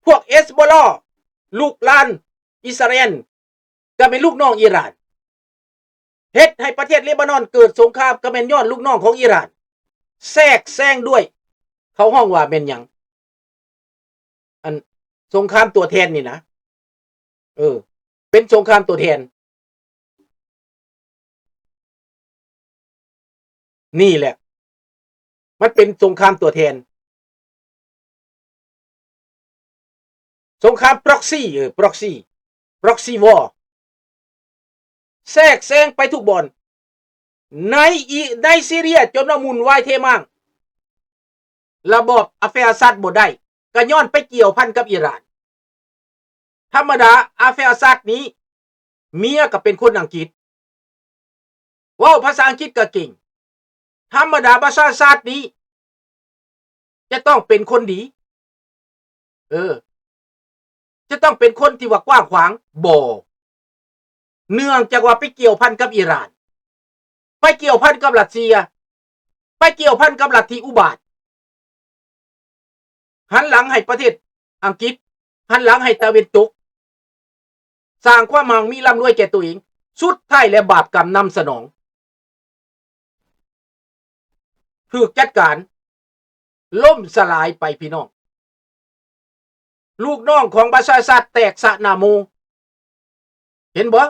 ພວກເຮັດໂບລາ ລູກຫຼານອິດສະຣາເອນ ກໍແມ່ນລູກນ້ອງອີຣານ. ເຮັດໃຫ້ປະເທດເລບານອນເກີດສົງຄາມ ກໍແມ່ນຍ້ອນລູກນ້ອງຂອງອີຣານ ແຊກແຊງດ້ວຍ. ເຂົາຮ້ອງວ່າແມ່ນຫຍັງ? ອັນສົງຄາມຕົວແທນນີ້ນະ ເອີ ເປັນສົງຄາມຕົວແທນ. ນີ້ແຫຼະ ມັນເປັນສົງຄາມຕົວແທນ ສົງຄາມ proxy ເອີ proxy proxy war ແຊກແຊງໄປທຸກບ່ອນ ໃນອີ ໃນຊີເຣຍ ຈົນວ່າຫມຸນວາຍເທມ້າງ ລະບອບອາເຟດ ອາຊາດ ບໍ່ໄດ້ ກໍຍ້ອນໄປກ່ຽວພັນກັບອີຣານ. ທຳມະດາ ອາເຟດ ອາຊາດ ນີ້ ເມຍກໍເປັນຄົນອັງກິດ ເວົ້າພາສາອັງກິດກໍເກັ່ງ. ທຳມະດາ ບາຊາ ອາຊາດ ນີ້ ຈະຕ້ອງເປັນຄົນດີ ເອີ ຈະຕ້ອງເປັນຄົນທີ່ວ່າກວ້າງຂວາງ? ບໍ່. ເນື່ອງຈາກວ່າໄປກ່ຽວພັນກັບອີຣານ, ໄປກ່ຽວພັນກັບຣັດເຊຍ, ໄປກ່ຽວພັນກັບລັດທິອຸບາດ, ຫັນຫຼັງໃຫ້ປະເທດອັງກິດ, ຫັນຫຼັງໃຫ້ຕາເວັນຕົກ, ສ້າງຄວາມຮັ່ງມີລ່ຳລວຍແກ່ຕົວເອງ, ສຸດທ້າຍແລ້ວບາບກຳນຳສະໜອງ. ຖືກຈັດການລົ້ມສະຫຼາຍໄປພີ່ນ້ອງ. ລູກນ້ອງຂອງບາຊາອາຊາດແຕກສະໜ້າໂມ. ເຫັນບໍ່?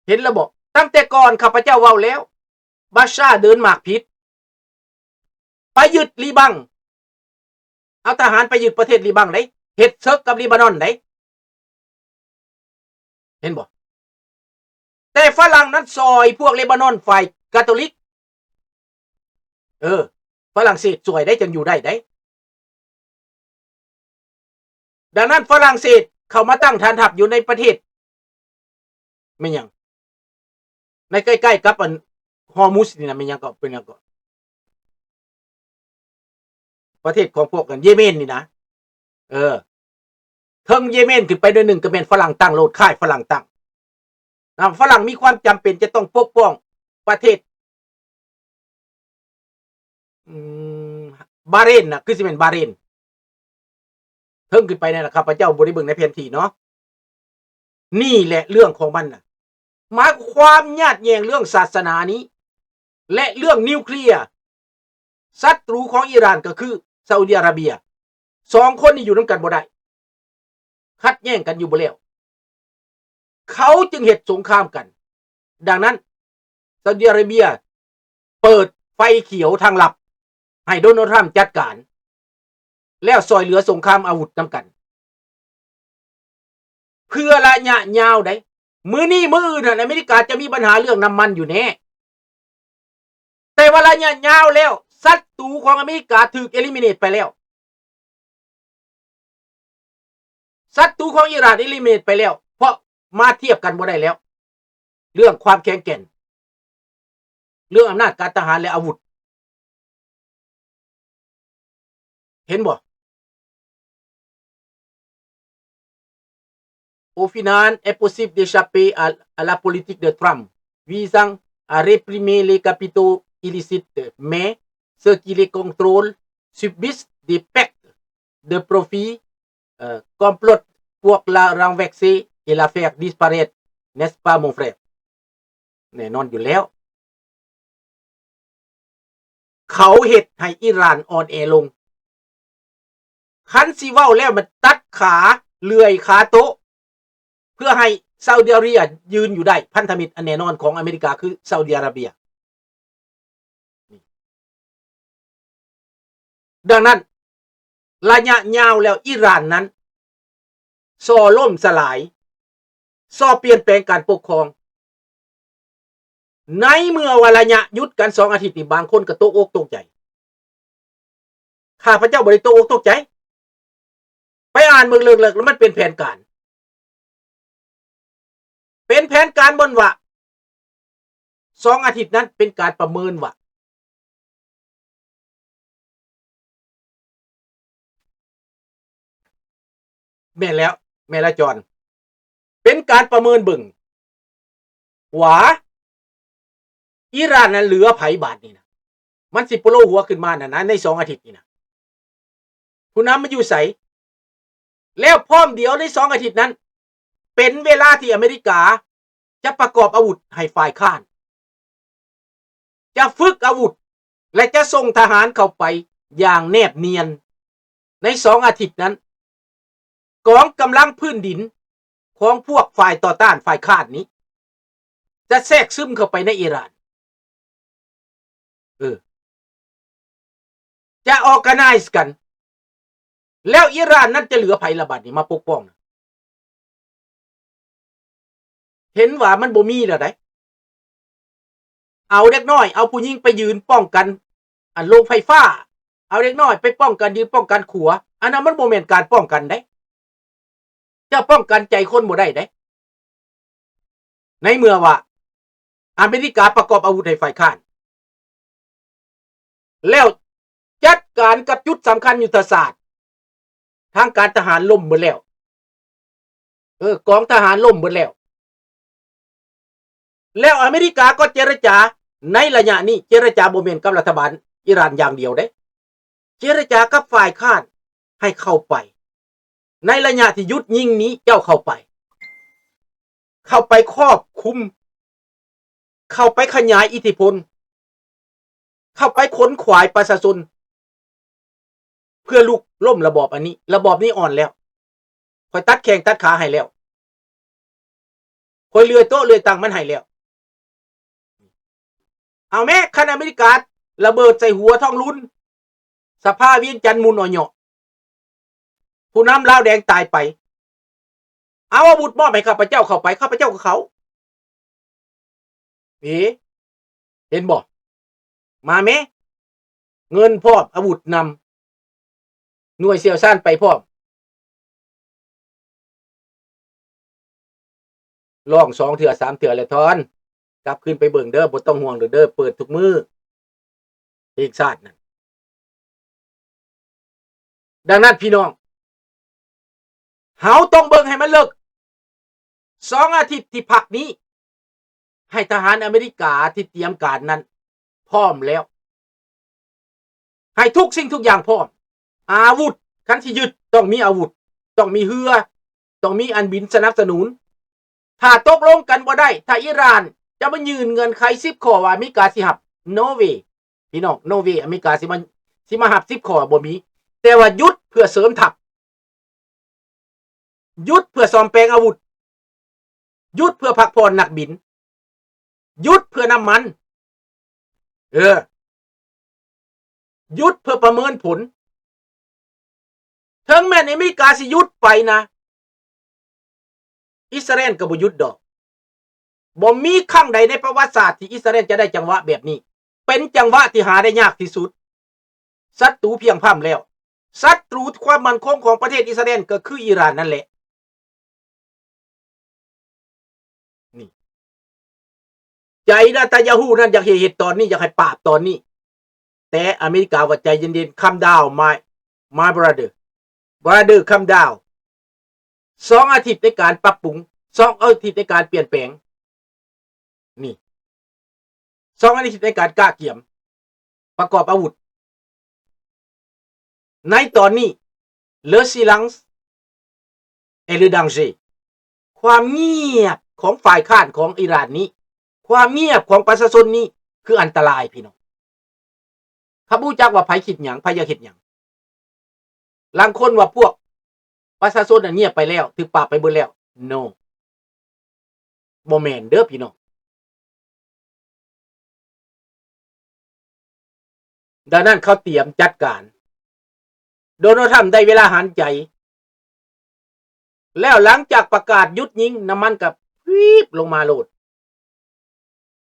ເຫັນແລ້ວບໍ່? ຕັ້ງແຕ່ກ່ອນຂ້າພະເຈົ້າເວົ້າແລ້ວ, ບາຊາເດີນໝາກຜິດ. ໄປຍຶດລີບັງ, ເອົາທະຫານໄປຍຶດປະເທດລີບັງໄດ໋, ເຮັດເສິກກັບລີບານອນໄດ໋. ເຫັນບໍ່? ແຕ່ຝຣັ່ງນັ້ນຊ່ອຍພວກເລບານອນຝ່າຍກາໂຕລິກ. ເອີ, ຝຣັ່ງເສດຊ່ອຍໄດ້ຈັ່ງຢູ່ໄດ້ໄດ໋. ດັ່ງນັ້ນຝຣັ່ງເສດເຂົ້າມາຕັ້ງຖານທັບຢູ່ໃນປະເທດ ແມ່ນຫຍັງ? ໃນໃກ້ໆກັບອັນຮອມຸດນີ້ນະ, ແມ່ນຫຍັງເກາະ? ເປັນຫຍັງເກາະ? ປະເທດຂອງພວກອັນເຢເມນນີ້ນະ. ເອີ, ເທິງເຢເມນຂຶ້ນໄປໜ້ອຍໜຶ່ງກໍແມ່ນຝຣັ່ງຕັ້ງໂລດ, ຄ້າຍຝຣັ່ງຕັ້ງນະ. ຝຣັ່ງມີຄວາມຈຳເປັນຈະຕ້ອງປົກປ້ອງປະເທດ ອືມ, ບາເຣນນະ, ຄືຊິແມ່ນບາເຣນ. ເທິງຂຶ້ນໄປນັ້ນນະ, ຂ້າພະເຈົ້າບໍ່ໄດ້ເບິ່ງໃນແຜນທີ່ເນາະ. ນີ້ແຫຼະເລື່ອງຂອງມັນນະ, ໝາຍຄວາມຍາດແຍ່ງເລື່ອງສາສະໜານີ້ ແລະ ເລື່ອງນິວເຄລຍ. ສັດຕູຂອງອີຣານກໍຄືຊາອຸດີອາຣາເບຍ. ສອງຄົນນີ້ຢູ່ນຳກັນບໍ່ໄດ້, ຂັດແຍ່ງກັນຢູ່ບໍ່ແລ້ວ. ເຂົາຈຶ່ງເຮັດສົງຄາມກັນ. ດັ່ງນັ້ນ ຊາອຸດີອາຣາເບຍເປີດໄຟຂຽວທາງລັບໃຫ້ໂດນັລ ທຣຳ ຈັດການ ແລ້ວຊ່ອຍເຫຼືອສົງຄາມອາວຸດນຳກັນ ເພື່ອໄລຍະຍາວໄດ໋. ມື້ນີ້ມື້ອື່ນຫັ້ນ ອາເມລິກາຈະມີບັນຫາເລື່ອງນ້ຳມັນຢູ່ແນ່, ແຕ່ວ່າໄລຍະຍາວແລ້ວ ສັດຕູຂອງອາເມລິກາຖືກ eliminate ໄປແລ້ວ. ສັດຕູຂອງອີຣານ eliminate ໄປແລ້ວ, ເພາະມາທຽບກັນບໍ່ໄດ້ແລ້ວ ເລື່ອງຄວາມແຂງແກ່ນ, ເລື່ອງອຳນາດການທະຫານ ແລະ ອາວຸດ. ເຫັນບໍ່? Au final, impossible d'échapper à, à la politique de Trump visant à réprimer les capitaux illicites, mais ceux qui les contrôlent subissent des pertes de profits, euh, complotent pour la renverser et la faire disparaître, n'est-ce pas, mon frère? ແນ່ນອນຢູ່ແລ້ວ. ເຂົາເຮັດໃຫ້ອີຣານອ່ອນແອລົງ. ຄັນຊິເວົ້າແລ້ວ ມັນຕັດຂາ, ເລື່ອຍຄາໂຕະ ເພື່ອໃຫ້ຊາອຸດີອາຣາເບຍຢືນຢູ່ໄດ້. ພັນທະມິດອັນແນ່ນອນຂອງອາເມລິກາຄືຊາອຸດີອາຣາເບຍ. ດັ່ງນັ້ນ ໄລຍະຍາວແລ້ວ ອີຣານນັ້ນ ສໍ້ລົ້ມສະຫຼາຍ, ສໍ້ປ່ຽນແປງການປົກຄອງ. ໃນເມື່ອວ່າໄລຍະຢຸດກັນສອງອາທິດນີ້ ບາງຄົນກໍຕົກອົກຕົກໃຈ. ຂ້າພະເຈົ້າບໍ່ໄດ້ຕົກອົກຕົກໃຈ. ໄປອ່ານເບິ່ງເລິກໆ ແລ້ວມັນເປັນແຜນການ. ເປັນແຜນການບ່ອນວ່າ ສອງອາທິດນັ້ນເປັນການປະເມີນວ່າ ແມ່ນແລ້ວ, ແມ່ນແລ້ວຈອນ. ເປັນການປະເມີນເບິ່ງວ່າ ອີຣານນັ້ນເຫຼືອໃຜບາດນີ້ນະ. ມັນຊິໂປໂລຫົວຂຶ້ນມານັ້ນນະ ໃນສອງອາທິດນີ້ນະ. ຜູ້ນຳມັນຢູ່ໃສ? ແລ້ວພ້ອມດຽວໃນສອງອາທິດນັ້ນ ເປັນເວລາທີ່ອາເມລິກາຈະປະກອບອາວຸດໃຫ້ຝ່າຍຄ້ານ, ຈະຝຶກອາວຸດ ແລະ ຈະສົ່ງທະຫານເຂົ້າໄປຢ່າງແນບນຽນ. ໃນສອງອາທິດນັ້ນ ກອງກຳລັງພື້ນດິນຂອງພວກຝ່າຍຕໍ່ຕ້ານຝ່າຍຄ້ານນີ້ ຈະແຊກຊຶມເຂົ້າໄປໃນອີຣານ. ເອີ ຈະ organize ກັນ. ແລ້ວອີຣານນັ້ນຈະເຫຼືອໃຜລະບາດນີ້ມາປົກປ້ອງນະ? ເຫັນວ່າມັນບໍ່ມີແລ້ວໃດ໋. ເອົາເດັກນ້ອຍ ເອົາຜູ້ຍິງໄປຢືນປ້ອງກັນ ອັນ ໂລງໄຟຟ້າ, ເອົາເດັກນ້ອຍໄປປ້ອງກັນ ຢືນປ້ອງກັນຂົວ. ອັນນັ້ນມັນບໍ່ແມ່ນການປ້ອງກັນໃດ໋. ເຈົ້າປ້ອງກັນໃຈຄົນບໍ່ໄດ້ໃດ໋ ໃນເມື່ອວ່າອາເມລິກາປະກອບອາວຸດໃຫ້ຝ່າຍຄ້ານ ແລ້ວຈັດການກັບຈຸດສຳຄັນຍຸດທະສາດ ທາງການທະຫານລົ້ມເບິດແລ້ວ. ເອີ ກອງທະຫານລົ້ມເບິດແລ້ວ. ແລ້ວອາເມລິກາກໍເຈລະຈາ ໃນໄລຍະນີ້ເຈລະຈາບໍ່ແມ່ນກັບລັດຖະບານອີຣານຢ່າງດຽວເດ້, ເຈລະຈາກັບຝ່າຍຄ້ານໃຫ້ເຂົ້າໄປ. ໃນໄລຍະທີ່ຢຸດຍິງນີ້ ເຈົ້າເຂົ້າໄປ, ເຂົ້າໄປຄອບຄຸມ, ເຂົ້າໄປຂະຫຍາຍອິດທິພົນ, ເຂົ້າໄປຂົນຂວາຍປະຊາຊົນ ເພື່ອລຸກລົ້ມລະບອບອັນນີ້. ລະບອບນີ້ອ່ອນແລ້ວ. ຂ້ອຍຕັດແຂ້ງຕັດຂາໃຫ້ແລ້ວ. ຂ້ອຍເລື່ອຍໂຕະເລື່ອຍຕັ່ງມັນໃຫ້ແລ້ວ. ເອົາແມ້ ຄັນອາເມລິກາລະເບີດໃສ່ຫົວທອງລຸນ, ສະພາວຽງຈັນໝຸ່ນເອາະເຍາະ, ຜູ້ນຳລາວແດງຕາຍໄປ, ເອົາອາວຸດມອບໃຫ້ຂ້າພະເຈົ້າເຂົ້າໄປ, ຂ້າພະເຈົ້າກໍເຂົ້າ. ເອີ ເຫັນບໍ່? ມາແມ້ ເງິນພ້ອມ ອາວຸດນຳ, ໜ່ວຍຊ່ຽວຊານໄປພ້ອມ. ລອງສອງເທື່ອສາມເທື່ອແລ້ວທ່ອນ ກັບຄືນໄປເບິ່ງເດີ, ບໍ່ຕ້ອງຫ່ວງດອກເດີ, ເປີດທຸກມື້ ເພງຊາດນັ້ນ. ດັ່ງນັ້ນພີ່ນ້ອງ ເຮົາຕ້ອງເບິ່ງໃຫ້ມັນເລິກ. ສອງອາທິດທີ່ພັກນີ້ ໃຫ້ທະຫານອາເມລິກາທີ່ຕຽມການນັ້ນພ້ອມແລ້ວ, ໃຫ້ທຸກສິ່ງທຸກຢ່າງພ້ອມ. ອາວຸດ ຄັນຊິຍຶດ ຕ້ອງມີອາວຸດ, ຕ້ອງມີເຮືອ, ຕ້ອງມີອັນບິນສະໜັບສະໜູນ. ຖ້າຕົກລົງກັນບໍ່ໄດ້, ຖ້າອີຣານຈະມາຍື່ນເງື່ອນໄຂສິບຂໍ້ວ່າອາເມລິກາຊິຮັບ, no way ພີ່ນ້ອງ, no way ອາເມລິກາຊິມາ, ຊິມາຮັບສິບຂໍ້, ບໍ່ມີ. ແຕ່ວ່າຢຸດເພື່ອເສີມທັບ, ຢຸດເພື່ອສ້ອມແປງອາວຸດ, ຢຸດເພື່ອພັກຜ່ອນນັກບິນ, ຢຸດເພື່ອນ້ຳມັນ, ເອີ ຢຸດເພື່ອປະເມີນຜົນ. ເຖິງແມ່ນອາເມລິກາຊິຢຸດໄປນະ, ອິດສະຣາເອນກໍບໍ່ຢຸດດອກ. ບໍ່ມີຄັ້ງໃດໃນປະຫວັດສາດທີ່ອິດສະຣາເອນຈະໄດ້ຈັງຫວະແບບນີ້. ເປັນຈັງຫວະທີ່ຫາໄດ້ຍາກທີ່ສຸດ. ສັດຕູພຽງພ້ຳແລ້ວ. ສັດຕູຄວາມໝັ້ນຄົງຂອງປະເທດອິດສະຣາເອນກໍຄືອີຣານນັ້ນແຫຼະ. ນີ້ ໃຈນະຕານຍາຮູ້ນັ້ນຢາກໃຫ້ເຮັດຕອນນີ້, ຢາກໃຫ້ປາບຕອນນີ້, ແຕ່ອາເມລິກາວ່າ ໃຈເຢັນໆ, calm down my, my brother, brother, calm down. ສອງອາທິດໃນການປັບປຸງ, ສອງອາທິດໃນການປ່ຽນແປງ. ນີ້ ສອງອາທິດໃນການກະກຽມປະກອບອາວຸດ. ໃນຕອນນີ້ le silence est le danger. ຄວາມງຽບຂອງຝ່າຍຄ້ານຂອງອີຣານນີ້, ຄວາມງຽບຂອງປະຊາຊົນນີ້ຄືອັນຕະລາຍ, ພີ່ນ້ອງ. ເຂົາບໍ່ຮູ້ຈັກວ່າໃຜຄິດຫຍັງ, ໃຜຢາກເຮັດຫຍັງ. ລາງຄົນວ່າພວກປະຊາຊົນນັ້ນງຽບໄປແລ້ວ, ຖືກປາບໄປເບິດແລ້ວ. No. ບໍ່ແມ່ນເດີພີ່ນ້ອງ. ດັ່ງນັ້ນເຂົາຕຽມຈັດການ. ໂດນັລ ທຣຳ ໄດ້ເວລາຫັນໃຈ. ແລ້ວຫຼັງຈາກປະກາດຢຸດຍິງ, ນ້ຳມັນກໍປີບລົງມາໂລດ.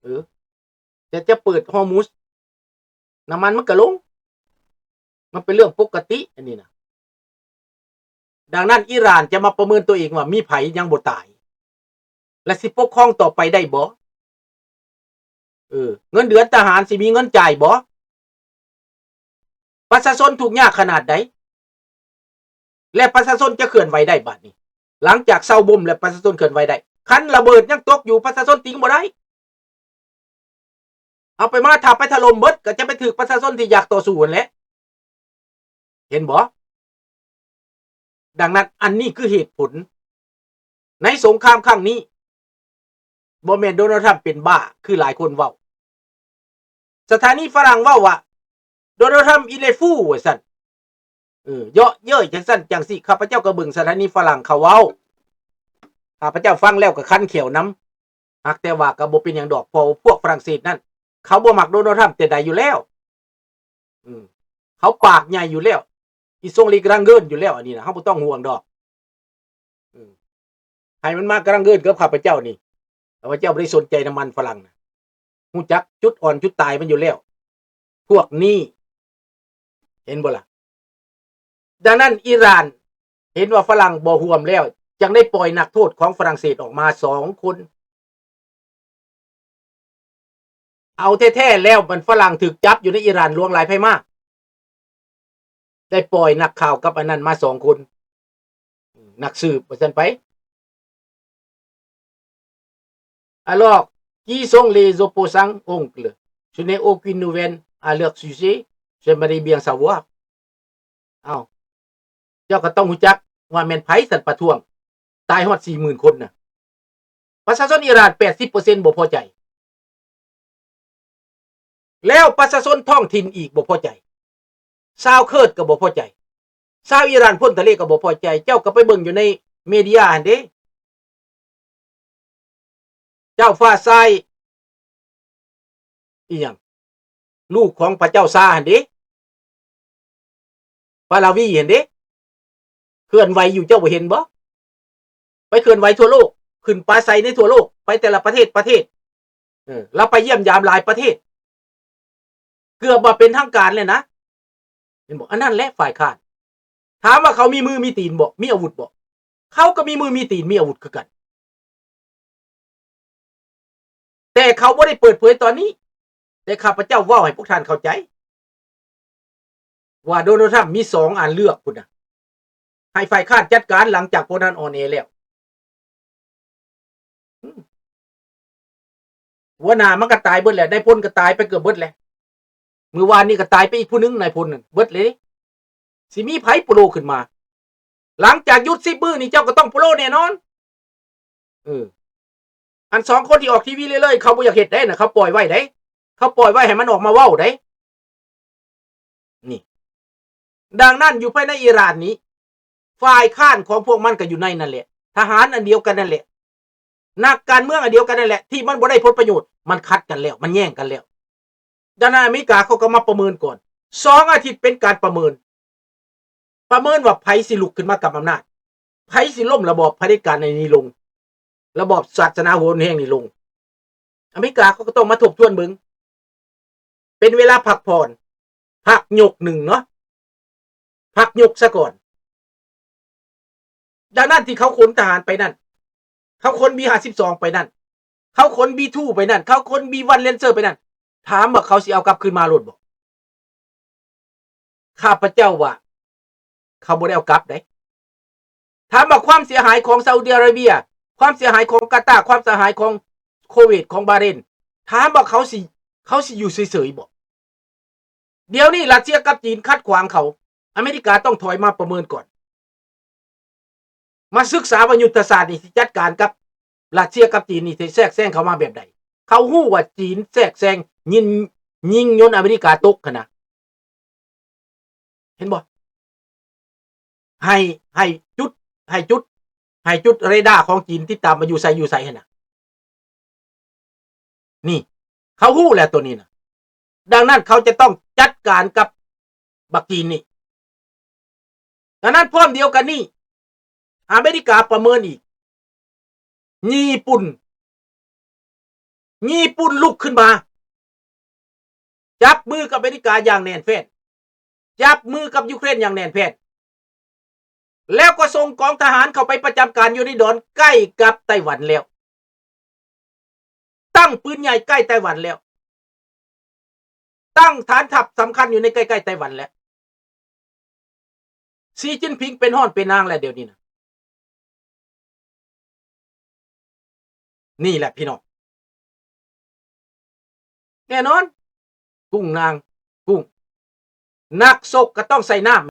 ເອີ ແຕ່ຈະເປີດຮອມຸດ, ນ້ຳມັນມັນກໍລົງ. ມັນເປັນເລື່ອງປົກກະຕິອັນນີ້ນະ. ດັ່ງນັ້ນ ອີຣານຈະມາປະເມີນຕົວເອງວ່າມີໃຜຍັງບໍ່ຕາຍ ແລະ ຊິປົກຄອງຕໍ່ໄປໄດ້ບໍ່? ເອີ ເງິນເດືອນທະຫານຊິມີເງິນຈ່າຍບໍ່? ປະຊາຊົນທຸກຍາກຂະໜາດໃດ? ແລະ ປະຊາຊົນຈະເຄື່ອນໄຫວໄດ້ບາດນີ້? ຫຼັງຈາກເຊົາບົ່ມແລ້ວ ປະຊາຊົນເຄື່ອນໄຫວໄດ້? ຄັນລະເບີດຍັງຕົກຢູ່ ປະຊາຊົນຕິງບໍ່ໄດ້. ເອົາໄປມາ ຖ້າໄປຖະຫຼົ່ມເບິດ ກໍຈະໄປຖືກປະຊາຊົນທີ່ຢາກຕໍ່ສູ້ຫັ້ນແຫຼະ. ເຫັນບໍ່? ດັ່ງນັ້ນ ອັນນີ້ຄືເຫດຜົນ ໃນສົງຄາມຄັ້ງນີ້ ບໍ່ແມ່ນໂດນັລ ທຣຳເປັນບ້າ ຄືຫຼາຍຄົນເວົ້າ. ສະຖານີຝຣັ່ງເວົ້າວ່າ ໂດນັລ ທຣຳ il est fou ວ່າຊັ້ນ. ເອີ ເຍາະເຍີ້ຍຈັ່ງຊັ້ນຈັ່ງຊີ້. ຂ້າພະເຈົ້າກໍເບິ່ງສະຖານີຝຣັ່ງເຂົາເວົ້າ. ຂ້າພະເຈົ້າຟັງແລ້ວກໍຄັນແຂ້ວນຳ. ຫາກແຕ່ວ່າກໍບໍ່ເປັນຫຍັງດອກ ເພາະວ່າພວກຝຣັ່ງເສດນັ້ນ ເຂົາບໍ່ມັກໂດນັລ ທຣຳແຕ່ໃດຢູ່ແລ້ວ. ອືມ ເຂົາປາກໃຫຍ່ຢູ່ແລ້ວ. Ils sont les grands gueules ຢູ່ແລ້ວ ອັນນີ້ນະ ເຮົາບໍ່ຕ້ອງຫ່ວງດອກ. ອືມ ໃຫ້ມັນມາ grands gueules ກັບຂ້າພະເຈົ້ານີ້ ຂ້າພະເຈົ້າບໍ່ໄດ້ສົນໃຈນຳມັນຝຣັ່ງນະ. ຮູ້ຈັກຈຸດອ່ອນຈຸດຕາຍມັນຢູ່ແລ້ວ ພວກນີ້ ເຫັນບໍ່ລະ? ດັ່ງນັ້ນ ອີຣານເຫັນວ່າຝຣັ່ງບໍ່ຮ່ວມແລ້ວ ຈຶ່ງໄດ້ປ່ອຍນັກໂທດຂອງຝຣັ່ງເສດອອກມາສອງຄົນ. ເອົາແທ້ໆແລ້ວ ມັນຝຣັ່ງຖືກຈັບຢູ່ໃນອີຣານຫຼວງຫຼາຍໄພມາກ ໄດ້ປ່ອຍນັກຂ່າວກັບອັນນັ້ນມາສອງຄົນ ນັກສືບວ່າຊັ້ນໄປ. Alors, qui sont les opposants, oncle? Je n'ai aucune nouvelle à leur sujet, j'aimerais bien savoir. ເອົ້າ ເຈົ້າກໍຕ້ອງຮູ້ຈັກວ່າແມ່ນໃຜສັນປະທ້ວງ ຕາຍຮອດສີ່ໝື່ນຄົນນະ. ປະຊາຊົນອີຣານແປດສິບເປີເຊັນບໍ່ພໍໃຈ ແລ້ວປະຊາຊົນທ້ອງຖິ່ນອີກບໍ່ພໍໃຈ. ຊາວເຄີດກໍບໍ່ພໍໃຈ. ຊາວອີຣານພົ້ນທະເລກໍບໍ່ພໍໃຈ. ເຈົ້າກໍໄປເບິ່ງຢູ່ໃນເມເດຍຫັ້ນເດ້. ເຈົ້າຟ້າຊາຍ ອີຫຍັງ ລູກຂອງພະເຈົ້າຊາຫັ້ນເດ້ ປາລາວີຫັ້ນເດ້ ເຄື່ອນໄຫວຢູ່ ເຈົ້າບໍ່ເຫັນບໍ? ໄປເຄື່ອນໄຫວທົ່ວໂລກ ຂຶ້ນປາໄສໃນທົ່ວໂລກ ໄປແຕ່ລະປະເທດ ປະເທດ ເອີ ລາວໄປຢ້ຽມຢາມຫຼາຍປະເທດ ເກືອບວ່າເປັນທາງການແລ້ວນະ ເຫັນບໍ່? ອັນນັ້ນແຫຼະຝ່າຍຄ້ານ. ຖາມວ່າເຂົາມີມືມີຕີນບໍ່? ມີອາວຸດບໍ່? ເຂົາກໍມີມືມີຕີນ ມີອາວຸດຄືກັນ ແຕ່ເຂົາບໍ່ໄດ້ເປີດເຜີຍຕອນນີ້ ແຕ່ຂ້າພະເຈົ້າເວົ້າໃຫ້ພວກທ່ານເຂົ້າໃຈ ວ່າໂດນັລ ທຣຳ ມີສອງອັນເລືອກພຸ້ນນະ ໃຫ້ຝ່າຍຄ້ານຈັດການ ຫຼັງຈາກພວກນັ້ນອອນແອແລ້ວ. ອືມ ຫົວໜ້າມັນກໍຕາຍເບິດແລ້ວ ນາຍພົນກໍຕາຍໄປເກືອບເບິດແລ້ວ ມື້ວານນີ້ກໍຕາຍໄປອີກຜູ້ໜຶ່ງ ນາຍພົນນັ້ນ ເບິດເລີຍ. ຊິມີໃຜໂປໂລຂຶ້ນມາ? ຫຼັງຈາກຢຸດສິບມື້ນີ້ ເຈົ້າກໍຕ້ອງໂປໂລແນ່ນອນ. ເອີ ອັນສອງຄົນທີ່ອອກທີວີເລື້ອຍໆ ເຂົາບໍ່ຢາກເຮັດເດ້ນະ ເຂົາປ່ອຍໄວ້ເດ້ ເຂົາປ່ອຍໄວ້ໃຫ້ມັນອອກມາເວົ້າເດ້. ນີ້ ດັ່ງນັ້ນ ຢູ່ພາຍໃນອີຣານນີ້ ຝ່າຍຄ້ານຂອງພວກມັນກໍຢູ່ໃນນັ້ນແຫຼະ ທະຫານອັນດຽວກັນນັ້ນແຫຼະ ນັກການເມືອງອັນດຽວກັນນັ້ນແຫຼະ ທີ່ມັນບໍ່ໄດ້ຜົນປະໂຫຍດ ມັນຂັດກັນແລ້ວ ມັນແຍ່ງກັນແລ້ວ. ດັ່ງນັ້ນ ອາເມລິກາເຂົາກໍມາປະເມີນກ່ອນ ສອງອາທິດເປັນການປະເມີນ ປະເມີນວ່າໃຜຊິລຸກຂຶ້ນມາກຳອຳນາດ ໃຜຊິລົ້ມລະບອບຜະເດັດການອັນນີ້ລົງ ລະບອບສາສະໜາໂຫດແຮງນີ້ລົງ. ອາເມລິກາເຂົາກໍຕ້ອງມາທົບທວນເບິ່ງ ເປັນເວລາພັກຜ່ອນ ພັກຍົກໜຶ່ງເນາະ ພັກຍົກຊະກ່ອນ. ດັ່ງນັ້ນ ທີ່ເຂົາຂົນທະຫານໄປນັ້ນ ເຂົາຂົນບີຫ້າສິບສອງໄປນັ້ນ ເຂົາຂົນບີທູໄປນັ້ນ ເຂົາຂົນບີວັນແລນເຊີໄປນັ້ນ ຖາມວ່າເຂົາຊິເອົາກັບຄືນມາໂລດບໍ່? ຂ້າພະເຈົ້າວ່າ ເຂົາບໍ່ໄດ້ເອົາກັບເດ້. ຖາມວ່າຄວາມເສຍຫາຍຂອງຊາອຸດີອາຣາເບຍ, ຄວາມເສຍຫາຍຂອງກາຕາ, ຄວາມເສຍຫາຍຂອງໂຄເວດ, ຂອງບາເຣນ, ຖາມວ່າເຂົາຊິ, ເຂົາຊິຢູ່ເສີຍໆບໍ່? ດຽວນີ້ຣັດເຊຍກັບຈີນຂັດຂວາງເຂົາ, ອາເມລິກາຕ້ອງຖອຍມາປະເມີນກ່ອນ. ມາສຶກສາວ່າຍຸດທະສາດນີ້ຊິຈັດການກັບຣັດເຊຍກັບຈີນນີ້ ທີ່ແຊກແຊງເຂົ້າມາແບບໃດ? ເຂົາຮູ້ວ່າຈີນແຊກແຊງຍິງ, ຍິງຍົນອາເມລິກາຕົກຫັ້ນນະ. ເຫັນບໍ່? ໃຫ້, ໃຫ້ຈຸດ, ໃຫ້ຈຸດ, ໃຫ້ຈຸດເຣດ້າຂອງຈີນຕິດຕາມວ່າຢູ່ໃສ, ຢູ່ໃສຫັ້ນນະ. ນີ້ ເຂົາຮູ້ແລ້ວໂຕນີ້ນະ. ດັ່ງນັ້ນເຂົາຈະຕ້ອງຈັດການກັບບັກຈີນນີ້. ດັ່ງນັ້ນພ້ອມດຽວກັນນີ້ ອາເມລິກາປະເມີນອີກ. ຍີ່ປຸ່ນ, ຍີ່ປຸ່ນລຸກຂຶ້ນມາ ຈັບມືກັບອາເມລິກາຢ່າງແໜ້ນແຟ້ນ, ຈັບມືກັບຢູເຄຣນຢ່າງແໜ້ນແຟ້ນ, ແລ້ວກໍສົ່ງກອງທະຫານເຂົ້າໄປປະຈຳການຢູ່ໃນດອນໃກ້ກັບໄຕ້ຫວັນແລ້ວ, ຕັ້ງປືນໃຫຍ່ໃກ້ໄຕ້ຫວັນແລ້ວ, ຕັ້ງຖານທັບສຳຄັນຢູ່ໃນໃກ້ໆໄຕ້ຫວັນແລ້ວ. ຊີຈິ້ນຜິງເປັນຮ້ອນເປັນນາງແລ້ວດຽວນີ້ນະ. ນີ້ແຫຼະພີ່ນ້ອງ, ແນ່ນອນ ກຸ້ງນາງ, ກຸ້ງ, ນັກຊົກກໍຕ້ອງໃສ່ນ້ຳ